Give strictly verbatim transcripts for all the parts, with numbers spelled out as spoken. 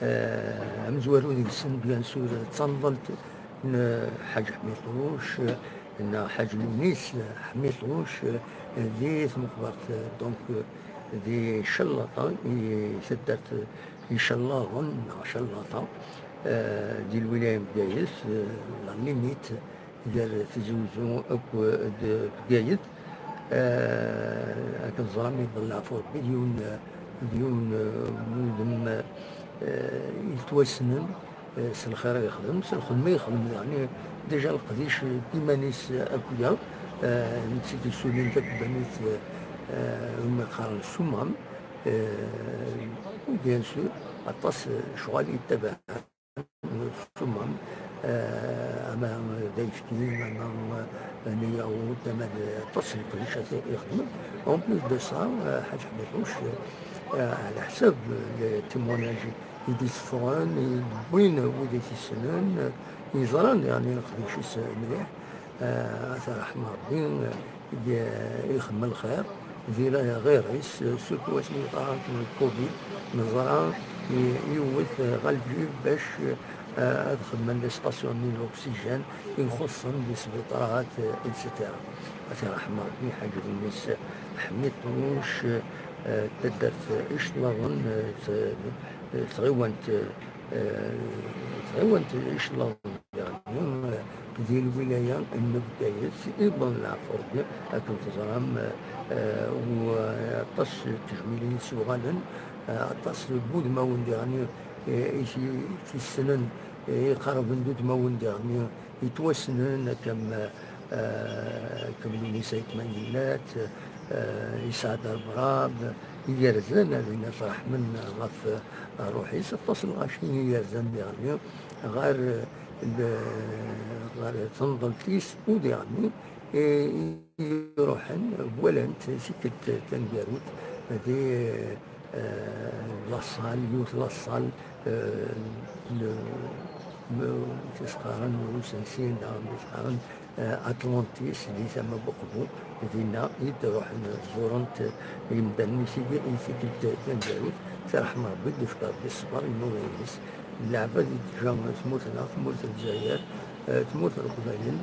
Eh, amezwaru deg-sen, bien sûr, d tanḍelt n Ḥaǧ Ḥmiṭuc, neɣ Ḥaǧ Lunis Ḥmiṭuc, di tmeqbert, donc, di Cellaṭa, i taddart Icellaḍen, neɣ Cellaṭa, eh, di lwilaya n Bgayet, eh, la limite gar Tizi Uzzu akked Bgayet. Eh, akken teẓram, iḍelleɛ ɣef Rebbi d yiwen, d yiwen, eh, n wudem, eh, yettwassnen, eh, s lxir i yexdem, s lxedma i yexdem, yeɛni déjà leqdic d iman-is akk-ya, eh, netta i d-yessulin takebbanit, eh, umi qqaren Sumam, eh, u bien sûr, aṭas, eh, lecɣal yettabaɛen Sumam, eh, ama d ayefki, ama, eh, n yaɣut, ama d aṭas n leqdicat i ixedmen. En plus de ça, eh, Ḥaǧ Ḥmiṭuc, eh, ɛla ḥsab le témoignage i d-iseffɣen, i d-wwin wid i t-issnen, eh, yeẓran, yeɛni, leqdic-is mliḥ. Eh, ad t-yerḥem Rebbi, eh, i ixdem lxir, di la ɣir-is, eh, surtout asmi yeḍra le covid, neẓra i-, yiwet, eh, ɣer lǧib bac, eh, ad xedmen les stations-nni n l'oxygène ixuṣṣen di sbiṭarat, eh, et cetera. Ad t-yerḥem Rebbi, Ḥaǧ Lunis Ḥmiṭuc, eh, taddart Icellaḍen, eh, t-, eh, tɣiwant, eh, tɣiwant Icellaḍen, yeɛni, eh, di lwilaya n Bgayet, iḍelleɛ ɣef Rebbi, akken teẓram, eh, u, eh, aṭas n tejmilin i s-yuɣalen, eh, aṭas n wudmawen diɣen, eh, i t-, i t-issnen, eh, iqerben d udmawen diɣen, yettwassnen, akka am, eh, akka am Lunis Ayt Mengellat, eh, Isɛad Erbrab, igerrzen, ad iniɣ ṛeḥmen ɣef ṛṛuḥ-is, aṭas n lɣaci i yerzan diɣen ɣer, eh, ɣer tenḍelt-is, u diɣen, eh, iruḥen, walan-t tikkelt taneggarut di, eh, la salle, yiwet la salle, eh, n, n, tis-qqaren, n usensi, neɣ tis-qqaren, eh, Atlantis, di tama n Uqbu, dinna i d-ruḥen ẓurent yimdanen i tigi-, i tikkelt taneggarut. Ad t-yerḥem Rebbi, ad d-yefk Rebbi ṣṣber i imawlan-is. Leɛbad i d-teǧǧa tmurt-nneɣ, tmurt n Lezzayer, eh, tmurt n Leqbayel,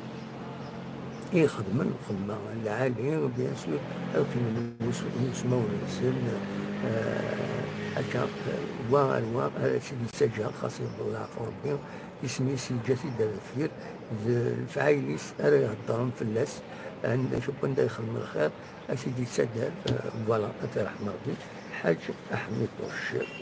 i ixedmen lxedma lɛali, bien sûr, ad qqimen yis-, yismawen-nsen, eh, akka, eh, wa ar wa, ara tt-id-yettaǧǧa, xas yewweḍ leɛfu Rebbi, isem-is yeǧǧa-t-id ar deffir, d lefɛayel-is ara iheddren fell-as, anda, wanda yexdem lxir, ad t-id-yettader, eh, voilà, ad t-yerḥem Rebbi, Ḥaǧ Ḥmiṭuc.